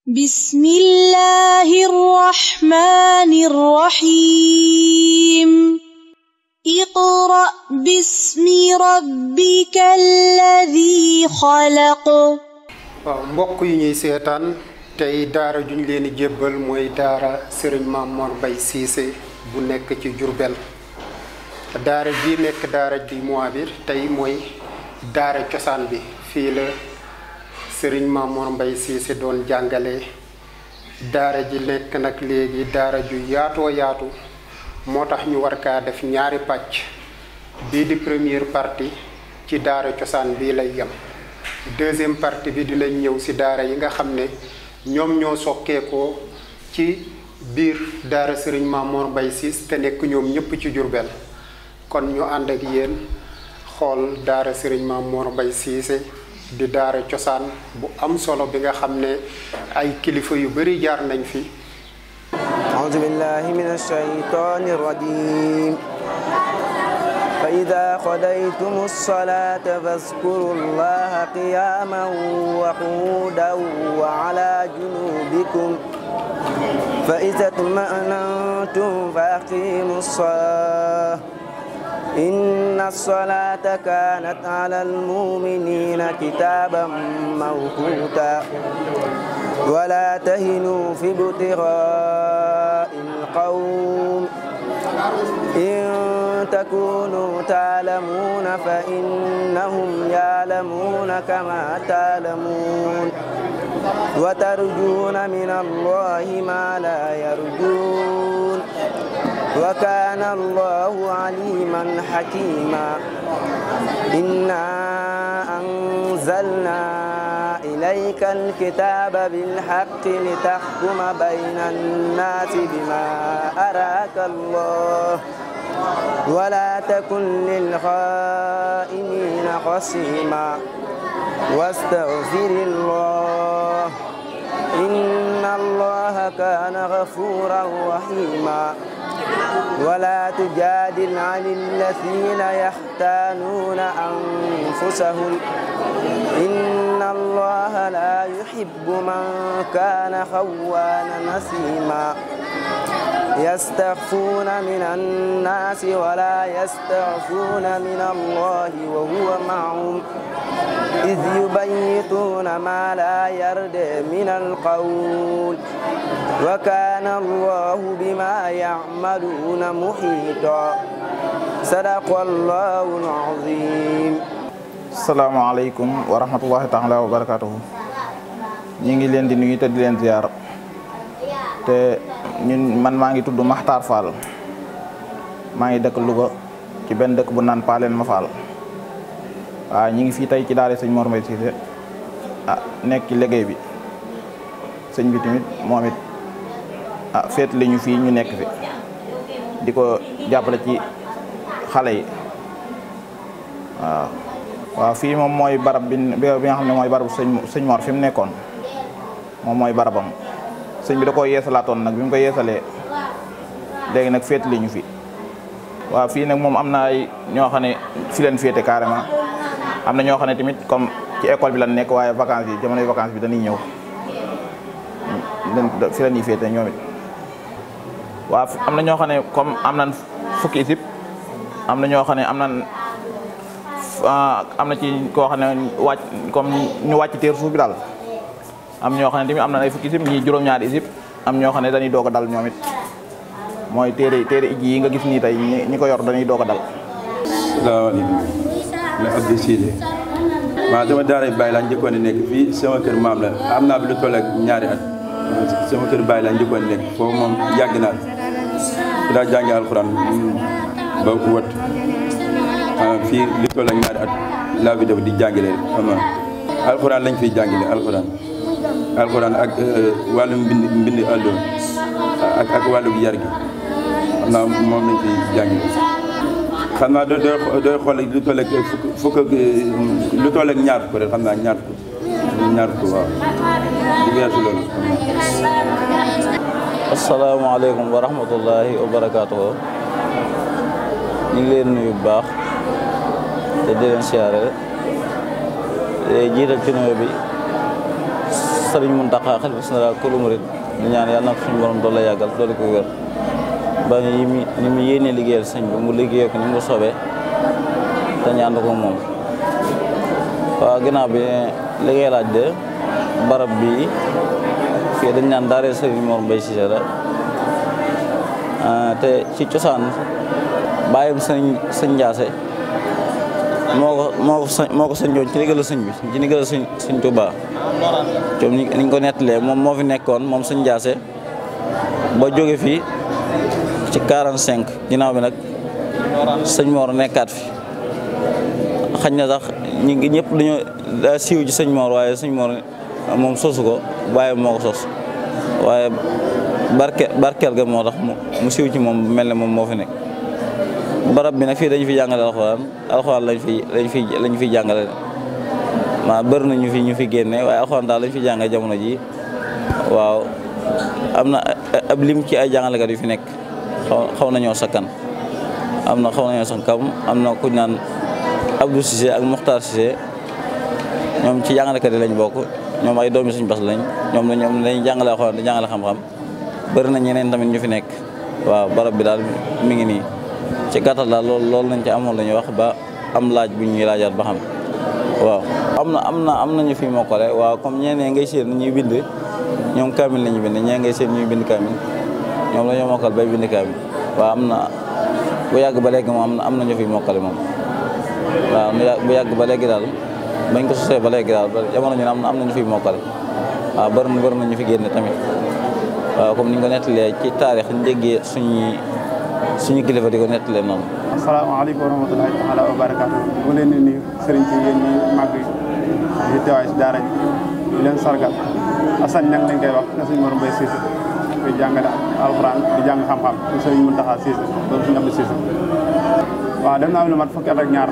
بسم الله الرحمن الرحيم اقرأ باسم ربك الذي خلق. mbokk yi ñuy seetaan tey daara juñ leen di jébbal mooy daara Serigne Mame Mor Mbaye Cissé bu nekk ci Diourbel. daara ji nekk daara di Mouhabir tey mooy daara cosaan bi fii la Serigne Mame Mor Mbaye Cissé doon jàngale. daara ji nekk nag léegi daara ju yaatoo yaatu moo tax ñu war kaa def ñaari pàcc bii di première partie ci daara cosaan bii lay yem. deuxième partie bi dinañ ñëw ci daara yi nga xam ne ñoom ñoo sokkeekoo ci biir daara Serigne Mame Mor Mbaye Cissé te nekk ñoom ñëpp ci Diourbel. kon ñu ànd ak yéen xool daara Serigne Mame Mor Mbaye Cissé di daara cosaan bu am solo bi nga xam ne ay kilifa yu bari jaar nañ fi. a'uuzu billahi minash shaytaanir rajiim. fa idaa qadaytumus salaata fazkurullaha qiyaaman wa qu'uudan wa alaa junuubikum fa izaa tuma'nantum fa aqiimus salaata inna as-salaata kaanat alal mu'miniina kitaaban mawquutaa wa laa tahinuu fi ibtighaa'il qawm in takuunuu ta'lamuuna fa innahum ya'lamuuna kamaa ta'lamuun wa tarjuuna mina Allaahi maa laa yarjuun wa kaana Allaahu aliiman hakiimaa innaa anzalnaa ilayka al-kitaaba bil-haqqi litahkuma bayna an-naasi bimaa araaka Allaah wa laa takun lil-khaa'iniina khasiimaa wastaghfirillaah inna Allaaha kaana ghafuuran rahiimaa ولا تجادل عن الذين يختانون أنفسهم إن الله لا يحب من كان خوانا نثيما يستخفون من الناس ولا يستعفون من الله وهو معهم إذ يبيتون ما لا يرضى من القول وكان الله بما يعملون محيطا صدق الله العظيم. Asalaamaaleykum wa rahmatullahi taala wa barakatuhu. ñi ngi leen di nuyu te di leen ziar te man maa ngi tudd Makhtar Fall maa ngi dëkk Louga ci benn dëkk bu naan Paaleen ma Fall. waaw ñi ngi fii tey ci daara sëñ Mor Mbaye Cissé nekk ci liggéey bi sëñ bi tamit moom it féet li ñu fii ñu nekk fi di ko jàppale ci xale yi waaw fii moom mooy barab bi nga xam ne mooy barabu sëñ Mor fi mu nekkoon moom mooy barabam sëñ bi da koo yeesalaatoon nag bi mu ko yeesalee léegi nag féet li ñu fi waaw fii nag moom am na ay ñoo xam ne fi leen féete carrément am na ñoo xam ne tamit comme ci école bi lan nekk waaye vacances yi jamonoy vacances bi dañuy ñëw fi la ñuy féete ñoom it waaw am na ñoo xam ne comme am nañ fukki isib am na ñoo xam ne am na ci koo xam ne wàcc comme ñu wàcc teer suuf bi daal am ñoo xam ne tamit am na ay fukki isib ñii juróom-ñaari isib am ñoo xam ne dañuy doog a dal ñoom it mooy téere ijji yi nga gis nii tey ñi ko yor dañuy doog a dal. salaamaaleykum la Abdou Cissé maa sama daara Baye laa njëkkoon a nekk fii sama kër maam la am naa bi lu toll ak ñaari at sama kër Baye laa njëkkoon a nekk foofu moom yàgg naa fi daa jàngi alxuraan ba wët fii lu toll ak ñaari at laa fi def di jàngale xam nga alxuraan lañ fiy jàngale alxuraan ak wàllum mbind àlloon ak wàllu yar gi xam naa moom lañ fiy jàngale xam naa dooy xool lu toll ak fukk lu toll ak ñaar ko rek xam naa ñaar ko waaw di weesu loolu xam naa. asalaamaaleykum wa rahmatullahi wa barakaatuhu. ñu ngi leen nuyu bu baax te di leen siyaare jiital ci nuyoo bi Sëriñ Muntaxa xalifa général kulu murid di ñaan yàlla na ko suñu borom doole la yàggal doole ko wér ba ni mu yéenee liggéeyal sëñ bi mu liggéeyee ko ni mu soobee te ñu ànd ko moom. waaw ginnaaw bi li ngay laaj de barab bi fii dañ naan daara Sëriñ Mor Mbaye Cissé la te ci cosaan bàyyam sëñ Ndiasse moo ko sëñoon ci ndigal sëñ bi ci ndigal sëñ Touba comme niñ ko nettalee moom moo fi nekkoon moom sëñ Ndiasse ba jóge fi ci 45 ginnaaw bi nag sëñ Mor nekkaat fi xañ na sax ñi ngi ñëpp dañoo daa siiw ci sëñ Mor waaye sëñ Mor moom sosu ko waaye moo ko sos waaye barkeel ga moo tax mu siiw ci moom mel ne moom moo fi nekk. barab bi nag fii dañu fi jàngale alxuraan lañ fi jàngale maa bëri na ñu fi génne waaye alxuraan daal lañ fi jàngale jamono ji waaw am na ab lim ci ay jàngalekat yu fi nekk xaw nañoo sakkan am na kuñ naan Abdou Cissé ak Mokhtar Cissé ñoom ci jàngalekat yi lañ bokk ñoom ay doomi suñu bas lañ ñoom dañuy jàngale alxuraan di jàngale xam-xam bëri na ñeneen tamit ñu fi nekk waaw barab bi daal mi ngi nii ci gàttal daal loolu nañ ci amoon la ñuy wax ba am laaj bu ñuy laajaat ba xam waaw. am na ñu fi mokkale waaw comme ñeneen ngay seen ñuy bind ñoom kaamil la ñuy bind ñee ngay seen ñuy bind kaamil ñoom la ñoo mokkal bay bind kaamil waaw am na bu yàgg ba léegi moom am na ñu fi mokkale moom waaw bu yàgg ba léegi daal bañ ko sosee ba léegi daal jamono ñu ne am na ñu fi mokkale waaw bëri na ñu fi génne tamit waaw comme ni ñu ko nettalee ci taarix ñu déggee suñu kilifa di ko nettalee noonu. asalaamaaleykum wa rahmatulahi taala wa barakaatu. mu leen di nuyu sëriñ ci yéen ñi màgg yi teewaay si daara ji di leen sargal Assane ñang lañ koy wax na Sëriñ Mor Mbaye Cissé di jàngale alxuraan di jàng xam-xam di Sëriñ Muntaxa Cissé doon suñu Abdou Cissé waaw dem naa am lu mat fukki at ak ñaar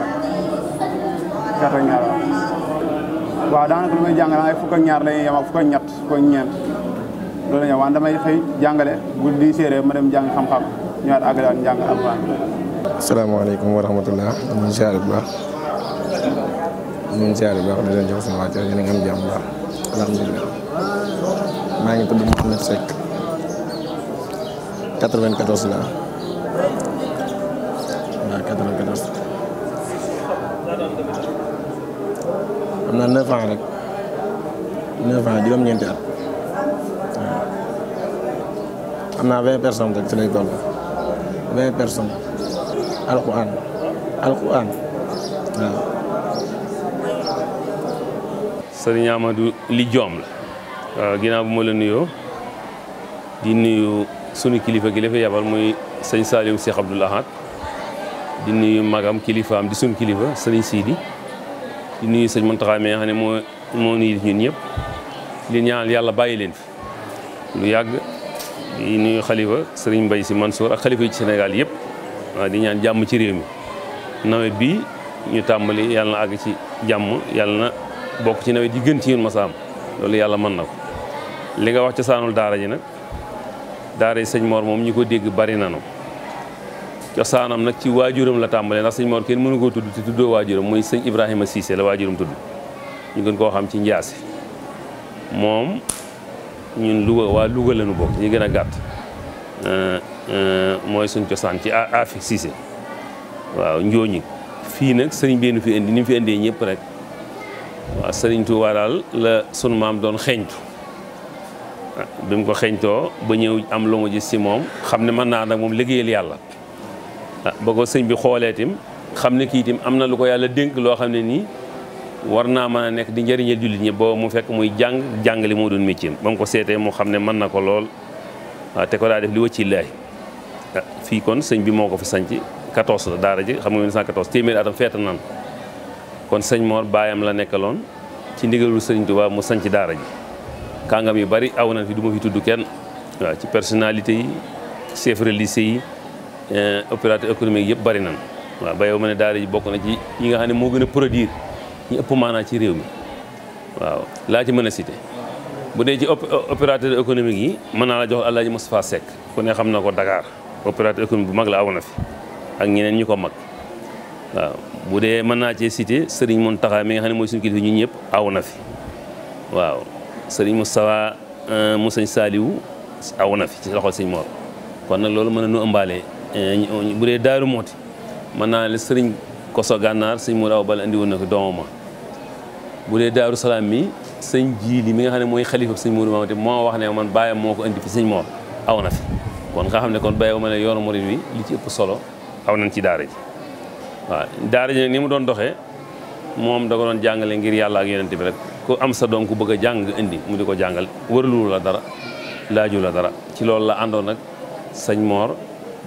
waaw daanaka lu may jàngale ay fukk ak ñaar la ñuy yem ak fukk ak ñett fukk ak ñeent loolu la ñu wax damay xëy jàngale bu di séeréer ma dem jàng xam-xam ñëwaat àggale waat njàng alxuraan. asalaamaaleykum wa rahmatulah ñu ngi siyaare bu baax di leen jox sama wàcc ñu ngi am jàmm bu baax alhamdulilah maa ngi tudd Mouhamed Seck 94 la waaw 94 am na 9 ans rek 9 ans juróom-ñeenti at waaw am naa 20 personnes rek ci lay toll 20 personnes alquran waaw. Sëriñ Amadou li joom la waaw ginnaaw bu ma la nuyoo di nuyu sunu kilifa gi la fi yabal muy sëñ Saliou Cheikh Abdoul Ahad di nuyu magam kilifaam di sunu kilifa sëriñ Sidi di nuyu sëñ Mountakha mi nga xam ne moo nuyu ñun ñëpp di ñaan yàlla bàyyi leen fi lu yàgg. di nuyu xalifa sëriñ Mbaye Sy Mansour ak xalifa yi ci Sénégal yëpp waaw di ñaan jàmm ci réew mi nawet bi ñu tàmbali yàlla na àgg ci jàmm yàlla na bokk ci nawet yi gën ci yéen masaam loolu yàlla mën na ko. li nga wax cosaanul daara ji nag daara yi sëñ Mor moom ñi ko dégg bari nanu cosaanam nag ci waajuram la tàmbalee ndax sëñ Mor kenn mënu koo tudd te tuddoo waajuram muy sëñ Ibrahima Cissé la waajuram tudd ñu gën koo xam ci Ndiasse moom. ñun waa Louga lañu bokk ñi gën a gàtt mooy suñ cosaan ci Afi Cissé waaw njooñi fii nag sëriñ bi nu fi indi ni mu fi indee ñëpp rek waaw sëriñ Touba daal la sunu maam doon xeeñtu bi mu ko xeeñtoo ba ñëw am lu mu gis ci moom xam ne mën naa nag moom liggéeyal yàlla ba ko sëñ bi xoolee tim xam ne kii tim am na lu ko yàlla dénk loo xam ne nii war naa mën a nekk di njëriñal jullit ñi boobu mu fekk muy jàngale moo doon métier ba mu ko seetee mu xam ne mën na ko lool waaw te ko daa def li wëcci laay fii kon sëñ bi moo ko fi sanc 14 la daara ji xam nga 1914 téeméeri atam feeta nan kon sëñ Mor baayam la nekkaloon ci ndigalul sëriñ Tuubaa mu sanc daara ji kàngam yu bari aw na fi du ma fi tudd kenn waaw ci personnalité yi chef religieux yi opérateur économique yëpp bari nan waaw ba yow ma ne daara ji bokk na ci yi nga xam ne moo gën a produire ñu ëpp maanaa ci réew mi waaw laa ci mën a cité bu dee ci opérateur économique yi mën naa la jox Alaaji Moustapha Seck ku ne xam na ko Dakar opérateur économique bu mag la aw na fi ak ñeneen ñu ko mag waaw bu dee mën naa cee cité Serigne Mountakha mi nga xam ne mooy suñu kilifa ñun ñëpp aw na fi waaw sëriñ Moustapha mu sëñ Saliou aw na fi ci loxol sëñ Mor kon nag loolu mën na nu ëmbaale bu dee Daaru Mooti mën naa ne sëriñ Koso Gànnaar sëñ Mour aw bal andi woon na ko doomam ma bu dee Daaru Salaam mi sëñ Jiili mi nga xam ne mooy xalifa sëñ Mour Mamadou moo wax ne man bàyyam moo ko andi fi sëñ Mor aw na fi kon nga xam ne kon bàyyi ma ne yoonu murid wi li ci ëpp solo aw nañ ci daara ji waaw daara ji nag ni mu doon doxee moom da ko doon jàngale ngir yàlla ak yonent bi rek ku am sa doom ku bëgg a jàng indi mu di ko jàngal wërlu la dara laaju la dara ci loolu la àndoon nag sëñ Mor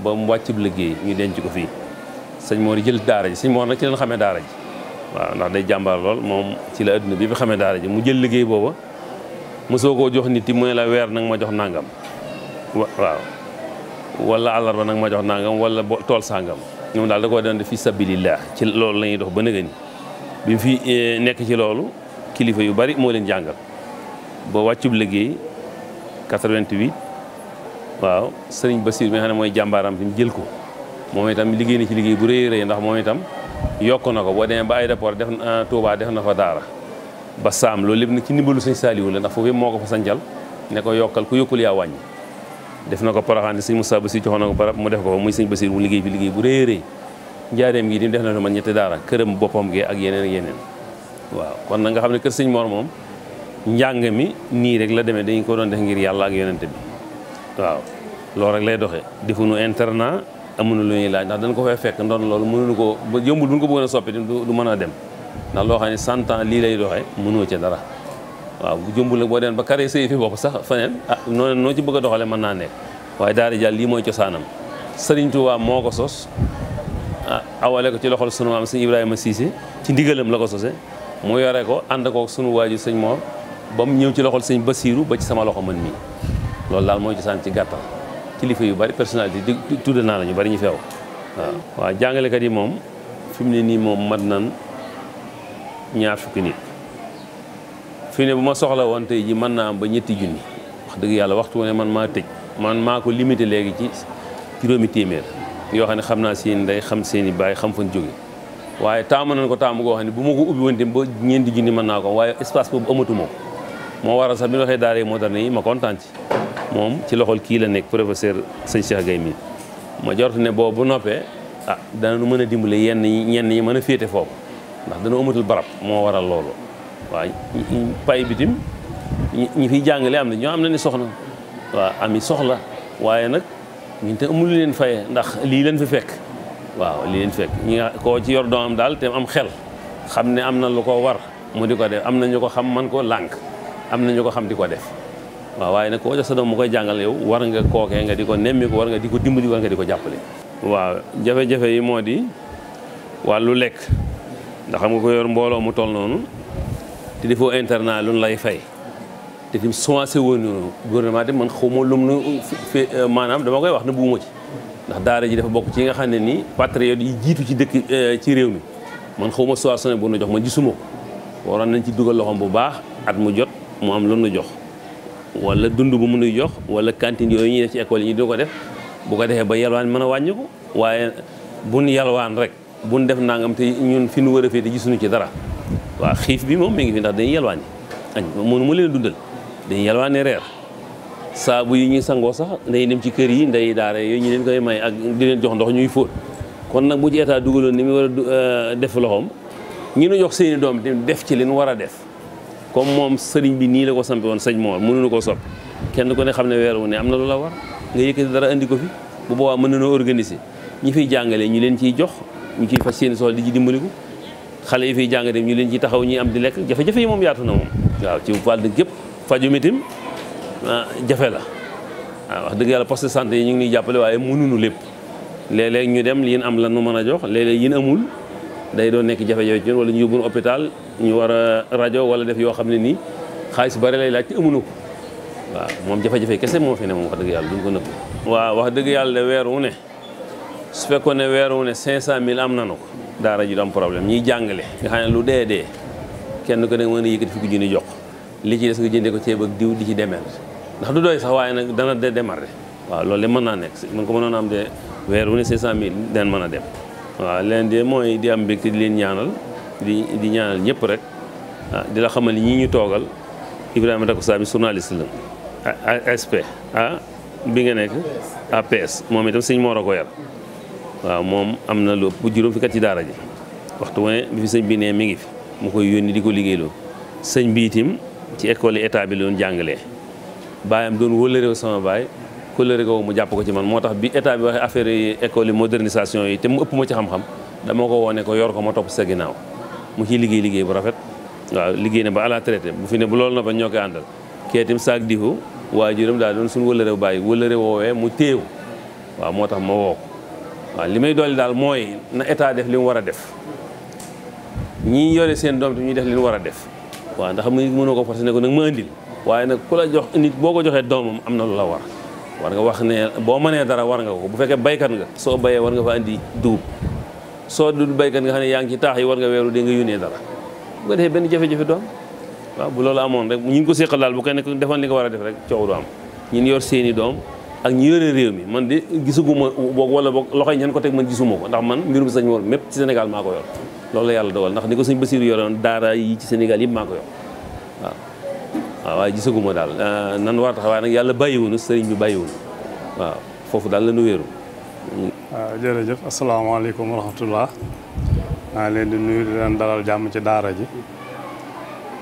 ba mu wàccub liggéey ñu denc ko fii sëñ Mor yi jël daara ji sëñ Mor nag ci leen xamee daara ji waaw ndax day jàmbaar lool moom ci la adduna bi bi xamee daara ji mu jël liggéey booba mosoo koo jox nit yi mu ne la weer nag ma jox nangam waaw wala àllarba nag ma jox nangam wala tool sangam ñoom daal da koo doon def fi sabilillah ci loolu la ñuy dox ba nëgë ni bi mu fi nekk ci loolu kilifa yu bari moo leen jàngal ba wàccub liggéey 88 waaw sëriñ Bassir mi nga xam ne mooy jàmbaaram bi mu jël ko moom itam liggéey na ci liggéey bu rëy rëy ndax moom itam yokk na ko boo demee ba aéroport def na Touba def na fa daara ba saam loolu lépp nag ci ndimbalu sëñ Saliou la ndax foofu moo ko fa sancal ne ko yokkal ku yokkul yaa wàññi def na ko Porokhane sëñ Moussa Bassir joxoon na ko barab mu def ko fa muy sëñ Bassir mu liggéey fi liggéey bu rëy rëy njaareem gi di def na fa man ñetti daara këram boppam gee ak yeneen ak yeneen waaw kon nag nga xam ne kër sëñ Mor moom njàng mi nii rek la demee dañu ko doon def ngir yàlla ak yonent bi waaw loolu rek lay doxee defuñu internat amuñu lu ñuy laaj ndax dañ ko fay fekk ndoon loolu mënuñu ko ba yombul buñ ko bëggoon a soppi du mën a dem ndax loo xam ne 100 ans lii lay doxee mënoo ca dara waaw bu jombul boo dem ba carré sëy fi bopp sax feneen noonu noo ci bëgg a doxalee mën naa nekk waaye daara jàll lii mooy cosaanam Sëriñ Tuubaa moo ko sos awale ko ci loxol sunu maam sëñ Ibrahima Cissé ci ndigalam la ko sose mu yore ko ànd ko sunu waaju sëñ Mor ba mu ñëw ci loxol sëñ Bassirou ba ci sama loxo man mii loolu daal mooy cosaan ci gàttal kilifa yu bari personnalité tudde naa la ñu bari ñu feew waaw jàngalekat yi moom fi mu ne nii moom mat nan ñaar fukki nit fi ne bu ma soxla woon tey ji mën naa am ba ñetti junni wax dëgg yàlla waxtu ne man maa tëj man maa ko limité léegi ci juróomi téeméer yoo xam ne xam naa seen ndey xam seen i baay xam fan jóge waaye taamu nañ ko taamu goo xam ne bu ma ko ubbi woon dem ba ñeenti junni mën naa ko waaye espace boobu amatuma ko moo waral sax bi ñu waxee daara moderne yi ma kontaan ci moom ci loxol kii la nekk professeur sëñ Cheikh Gueye mi ma jort ne boobu bu noppee dana nu mën a dimbale ñenn ñi mën a féete foofu ndax dana amatul barab moo waral loolu waaw pay bitim ñi fiy jàngale am na ñoo am na ni soxna waaw ami soxla waaye nag ñun te amul leen faye ndax lii leen fi fekk waaw lii leen fekk ñi nga koo ci yor doomam daal te am xel xam ne am na lu ko war mu di ko def am na ñu ko xam man ko lànk am na ñu ko xam di ko def waaw waaye nag koo jox sa doom mu koy jàngal yow war nga kookee nga di ko nemmi ko war nga di ko dimbali war nga di ko jàppale waaw jafe-jafe yi moo di wàllu lekk ndax xam nga ko yor mbooloo mu toll noonu te defoo internat lu lay fay te tim commencé woon noonu gouvernement de man xaw ma lum nu maanaam dama koy wax na buuma ci ndax daara ji dafa bokk ci nga xam ne nii patriote yi jiitu ci dëkk ci réew mi man xaw ma soir bu nu jox ma gisuma ko waroon nañ ci dugal loxoom bu baax at mu jot mu am lu nu jox wala dund bu mënuy jox wala cantine yooyu ñuy def ci école yi ñu di ko def bu ko defee ba yalwaan mën a wàññi ko waaye buñ yalwaan rek buñ def nangam te ñun fi nu war a féete gisuñu ci dara waaw xiif bi moom mi ngi fi ndax dañuy yalwaan yi añ mënu mu leen dundal dañuy yalwaane reer saabu yi ñuy sangoo sax nday dem ci kër yi nday daara yooyu ñu leen koy may ak di leen jox ndox ñuy fóot kon nag bu ci état dugaloon ni mu war a def loxoom ñi nu jox seeni doom def ci leen war a def comme moom sëriñ bi nii la ko sampe woon sëñ Mor mënuñu koo soppi kenn ku ne xam ne weer wu ne am na lu la war nga yëkkati dara andi ko fi bu boobaa mën nañoo organiser ñi fiy jàngale ñu leen ciy jox ñu ciy fas seeni soxla di ci dimbaliku xale yi fiy jàngale ñu leen ciy taxaw ñi am di lekk jafe-jafe yi moom yaatu na moom waaw ci wàll gépp faju mitim jafe la waaw wax dëgg yàlla poste de santé yi ñu ngi ñuy jàppale waaye mënuñu lépp léeg-léeg ñu dem yéen am lan nu mën a jox léeg-léeg yéen amul day doon nekk jafe-jafe ci ñun wala ñu yóbbu hôpital ñu war a rajo wala def yoo xam ne nii xaalis bari lay laaj te amuñu ko waaw moom jafe-jafe kese moo fi ne moom wax dëgg yàlla duñ ko nëbb waaw wax dëgg yàlla weer wu ne su fekkoon ne weer wu ne 500000 am nanu ko daara ji du am problème ñiy jàngale nga xam ne lu dee kenn ko ne mën a yëkkati fukki junni jox li ci des nga jëndee ko ceeb ak diw di ci demee ndax du doy sax waaye nag dana démarrer waaw loolu de mën naa nekk mën ko mënoon am de weer wu ne 500000 den mën a dem waaw leen de mooy di am mbégte di leen ñaanal di ñaanal ñëpp rek di la xamal ni ñii ñu toogal Ibrahima Dakusa bi journaliste la ASP bi nga nekk APS moom itam sëñ Mor a ko yar waaw moom am na lu bu juróom fi kat ci daara ji waxtu wane bi fi sëñ bi ne mi ngi fi mu koy yónni di ko liggéeyloo sëñ bi itam ci école yi état bi la doon jàngalee baayam doon wëllëreew sama baay kóllëre ko mu jàpp ko ci man moo tax bi état bi waxee affaire yi école yi modernisation yi te mu ëpp ma ci xam-xam dama ko wone ko yor ko ma topp sa ginnaaw mu ciy liggéey bu rafet waaw liggéey na ba à la traité bu fi ne bu loolu na ba ñoo koy àndal kee itam saak difu waajuram daal doon suñu wëllëreew bàyyi wëllëre woowee mu téew waaw moo tax ma woo ko waaw li may dolli daal mooy na état def li mu war a def ñi yore seen doom te ñuy def li mu war a def waaw ndax mënoo ko forcé ne ko nag ma andil waaye nag ku la jox nit boo ko joxee doomam am na lu la war nga wax ne boo mënee dara war nga ko bu fekkee baykat nga soo bayee war nga fa andi dugub soo dul baykat nga xam ne yaa ngi ci taax yi war nga weeru de nga yónnee dara bu ko defee benn jafe-jafe doom waaw bu loolu amoon rek ñu ngi ko séqal daal bu kenn ku defoon li nga war a def rek coow du am ñun yor seeni doom ak ñi yore réew mi man de gisuguma boog wala boog loxoy ñan ko teg man gisuma ko ndax man mbirum sëñ Mor mépp ci Sénégal maa ko yor loolu la yàlla dogal ndax ni ko sëñ Basiru yoroon daara yi ci Sénégal yëpp maa ko yor waaw waaye gisaguma daal nan war a tax waaye nag yàlla bàyyiwunu sëriñ bi bàyyiwunu waaw foofu daal la nu wéeru waaw jërëjëf asalaamaaleykum wa rahmatullah maa leen di nuyu di leen dalal jàmm ci daara ji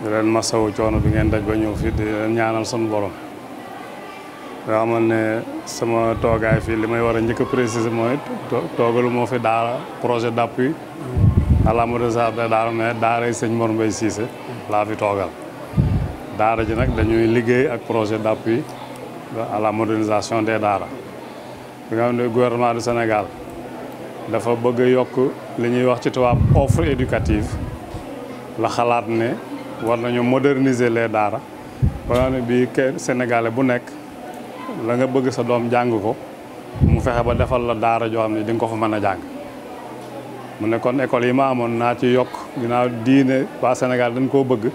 di leen masawu coono bi ngeen daj ba ñëw fi di leen ñaanal sunu borom nga xamal ne sama toogaay fii li may war a njëkk a préciser mooy toogalu moo fi daara projet d'appui à la modernisation des daara mais daara yi sëñ Mor Mbaye Cissé laa fi toogal daara ji nag dañuy liggéey ak projet d'appui à la modernisation des daara bi nga xam ne gouvernement du Sénégal dafa bëgg a yokk li ñuy wax ci tubaab offre éducative la xalaat ne war nañu moderniser les daara ba nga xam ne bii Sénégalais bu nekk la nga bëgg sa doom jàng ko mu fexe ba defal la daara joo xam ne di nga ko fa mën a jàng mu ne kon école yi ma amoon naa ci yokk ginnaaw diine waa Sénégal dañ koo bëgg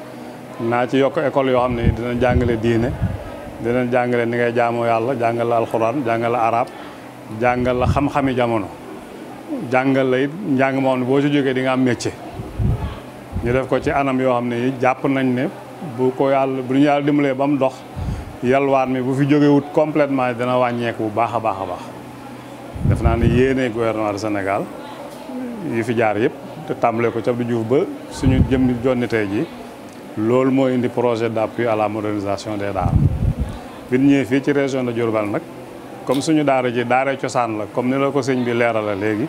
naa ci yokk école yoo xam ne dina jàngale diine dina jàngale ni ngay jaamoo yàlla jàngal la alxuraan jàngal la arab jàngal la xam-xami jamono jàngal la it njàng moo xam ne boo ci jógee di nga am métier ñu def ko ci anam yoo xam ne yi jàpp nañ ne bu ñu yàlla dimbalee ba mu dox yalwaan mi bu fi jógee wut complètement dina wàññeeku bu baax a baax a baax def naa ne yéene gouvernement du Sénégal yi fi jaar yëpp te tàmbalee ko ca Abdou Diouf ba suñu jëm jonni tey ji loolu moo indi projet d'appui à la modernisation des daara bi ñu ñëwee fii ci région de Diourbel nag comme suñu daara ji daara cosaan la comme ni la ko sëñ bi leerala léegi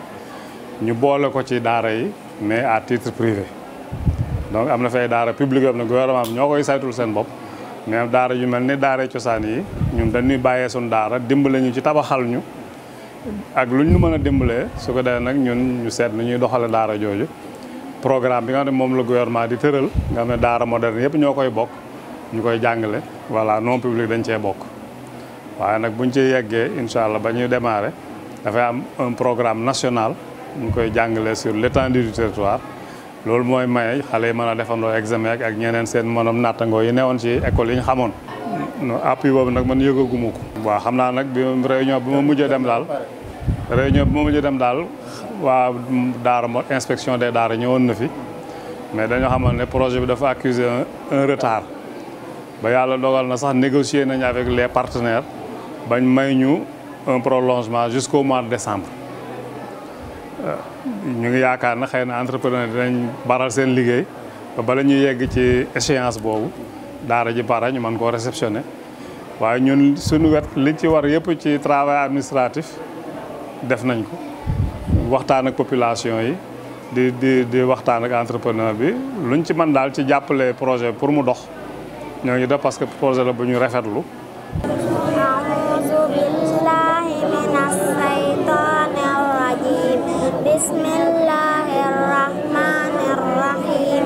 ñu boole ko ci daara yi mais à titre privé donc am na fay daara publique am na gouvernement bi ñoo koy saytul seen bopp mais daara yu mel ni daara cosaan yi ñun dañuy bàyyee suñu daara dimbale ñu ci tabaxal ñu ak lu ñu mën a dimbalee su ko defee nag ñun ñu seet nu ñuy doxale daara jooju programme bi nga xam ne moom la gouvernement di tëral nga xam ne daara moderne yëpp ñoo koy bokk ñu koy jàngale voilà non public dañ cee bokk waaye nag buñ ci yeggee incha allah ba ñuy démarrer dafay am un programme national ñu koy jàngale sur l'étendue du territoire loolu mooy maye xale yi mën a defandoo examen ak ñeneen seen mënoom nattangoo yi newoon ci école yi ñu xamoon appui boobu nag man yëgaguma ko waaw xam naa nag bi réunion bi ma mujjee dem daal waa daara inspection des daara ñëwoon na fi mais dañoo xamoon ne projet bi dafa accuser un retard ba yàlla dogal na sax négocier nañu avec les partenaires bañ may ñu un prolongement jusqu'au mois de décembre ñu ngi yaakaar na xëy na entrepreneur dinañ baral seen liggéey ba bala ñuy yegg ci échéance boobu daara ji pare ñu mën koo réceptionner waaye ñun suñu wet li ci war yëpp ci travail administratif def nañ ko waxtaan ak population yi di waxtaan ak entrepreneur bi luñ ci mën daal ci jàppale projet pour mu dox ñoo ngi def parce que projet la bu ñu rafetlu. Bismillahir Rahmanir Rahim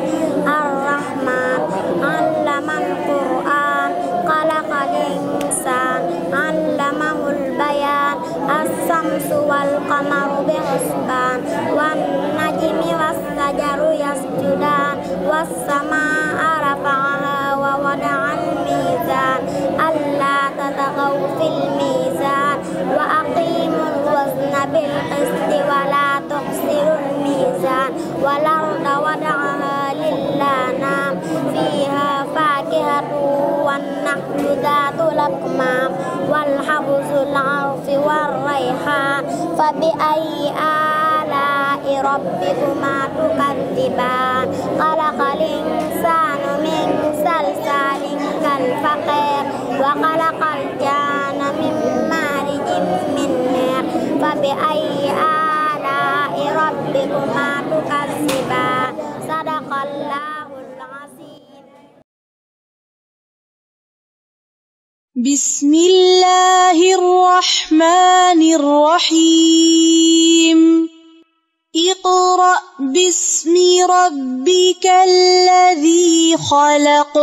Ar-Rahman Allamal Qur'an Khalaqal Insan Allamahul Bayan As-Samsu wal Qamaru bihusban wan najmi was sajaru yasjudan was samaa rafa'aha wa wada'al mizan alla tataghaw fil mizan wa aqimul wazna bil qisti wa la tuqsirul mizan wal arda wada'aha lil-anam fiha fakihatun والأكمام والحبز العرف والريحان فبأي آلاء ربكما تكذبان خلق الإنسان من صلصال كالفخار وخلق الجان من مارج من نار فبأي آلاء ربكما تكذبان صدق الله العظيم. بسم الله الرحمن الرحيم اقرأ باسم ربك الذي خلق